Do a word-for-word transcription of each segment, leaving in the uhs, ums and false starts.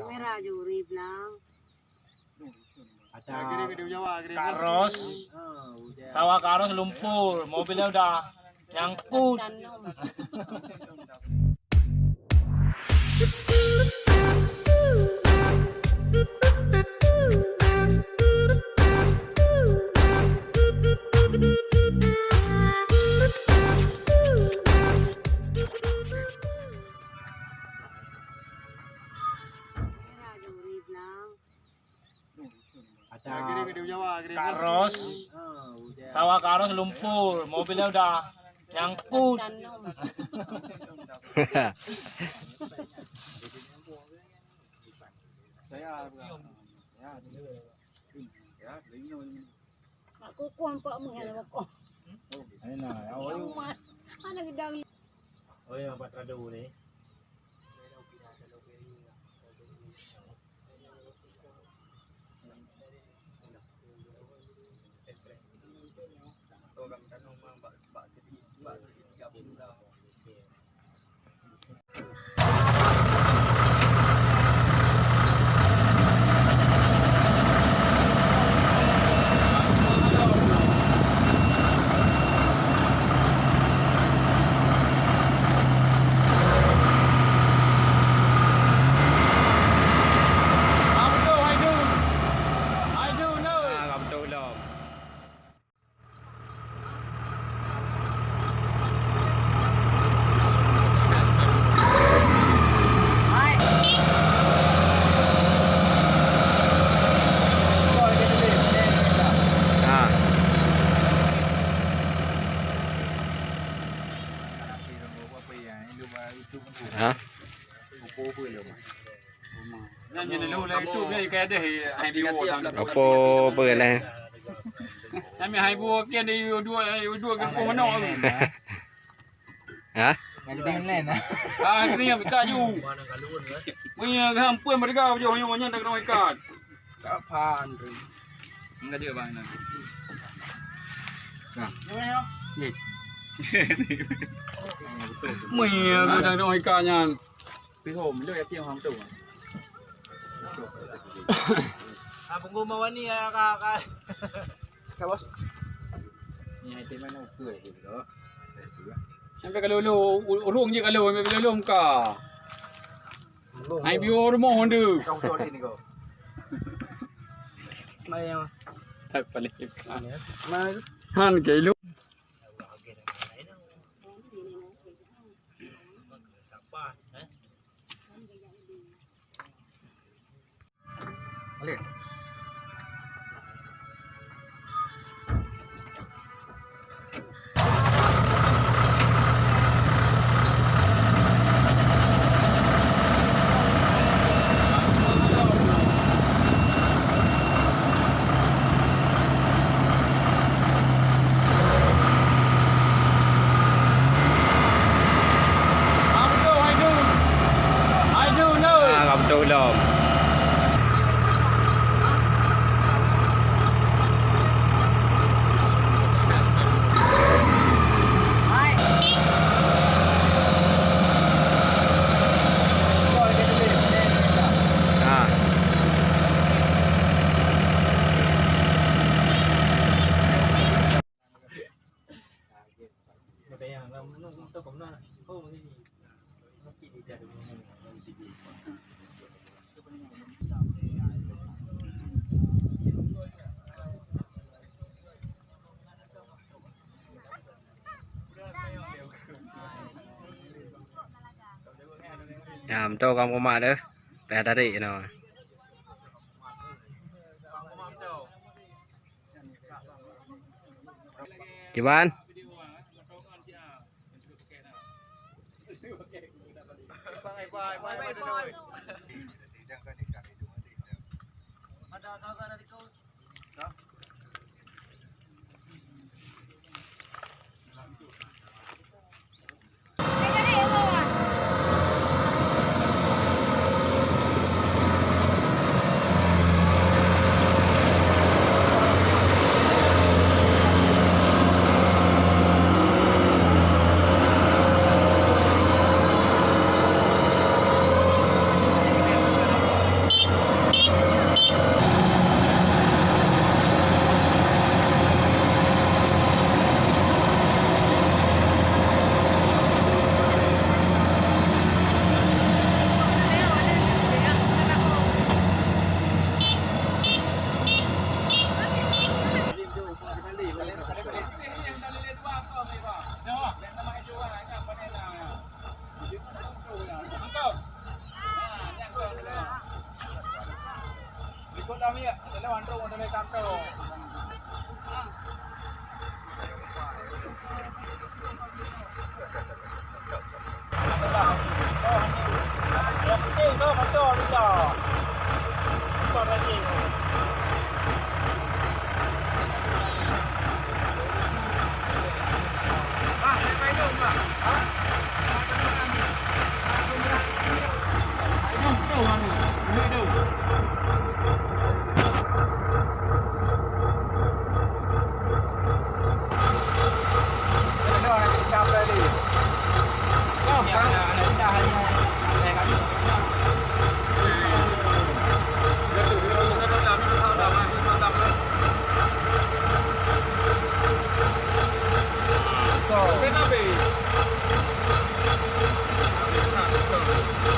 Merah juri bilang. Ada karos, sawah karos lumpur, mobilnya udah nyangkut. Ada karos, sawah karos lumpur, mobilnya udah nyangkut. Mak kuku nampak meuh hana bokong. Ayo na, awak yuk. Mana gedang. Oh ya, empat ratus ni. Ha. Ha? Nyan nyan lôn lam YouTube nyan ka deh hai biwa. Apa apa lah? Kami hai biwa kian di dua dua ke mana? Ha? Ngan bin lain ah. Ah, kena yang ikat ju. Punya gampun mereka je nyonya tak kena ikat. Kapan tu? Enggak dia bang. Nah. Ni. Mui aku tak kena ikat nyan. Pihom, lu yakin orang tu. Ah, punggung bawah ni ya, Kak, Kak. Kak, Bos. Ni hai teman ukur je tu. Sampai kalau lu urung je kalau sampai kalau lu muka. Hai biar rumah tu. Kau betul ni kau. Mai yang tak paling. Mai. Han ke lu. Nah, mantong kamoe mak deh. Payah tarik keunoe. Kiban?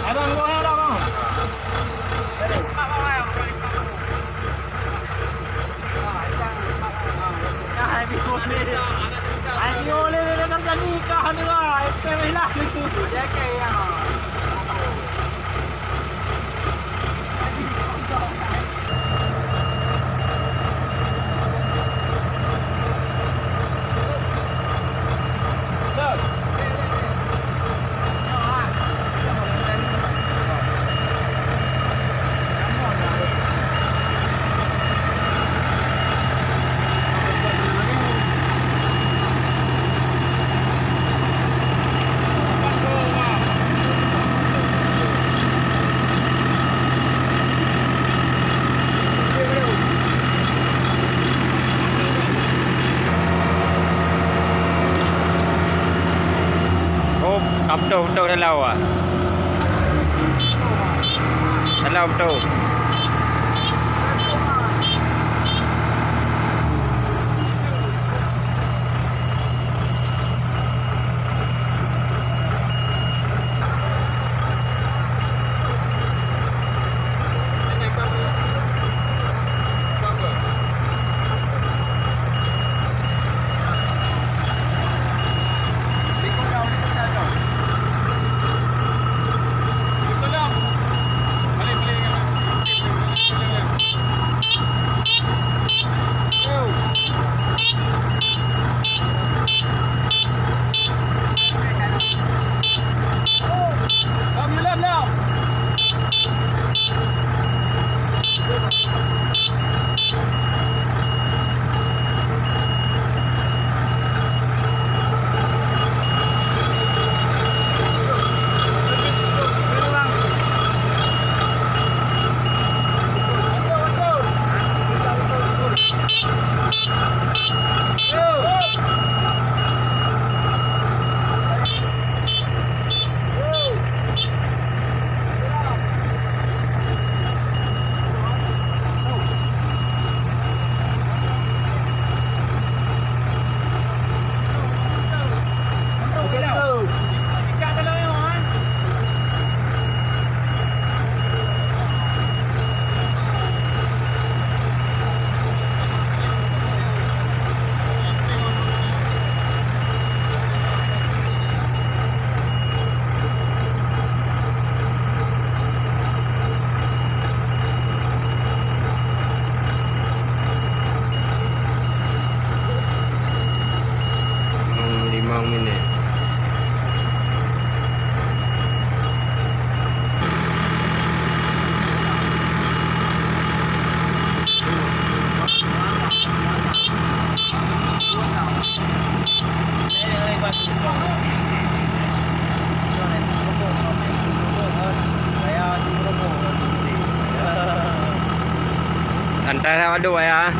Abang, go ahead, abang. Oh, ka beutôi-beutôi dalam ah. Dalam beutôi. Limong minit. Santai lah, waduh, ya.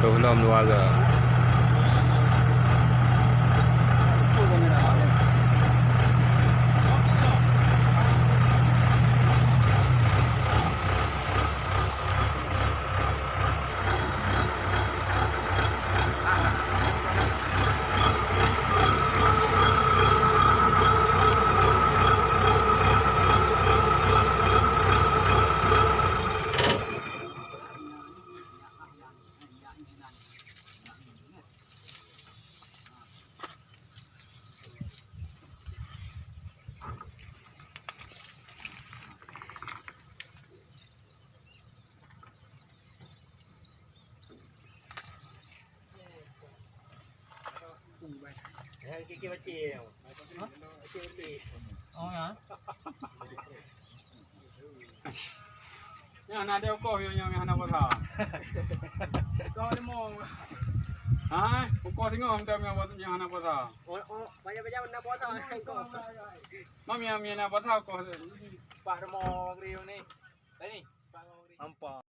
Lom luar ke. Oh ya. Nyan na deh ukoh nyoe, nyoe hana puasa. Ukoh limong. Ha? Ukoh singoh mantong nyoe, nyoe hana puasa. Oh, oh, banyak-banyak na puasa. Mami, mami na puasa ukoh. Pak Remo Griu ni. Tadi, Pak Remo Griu. Ampa.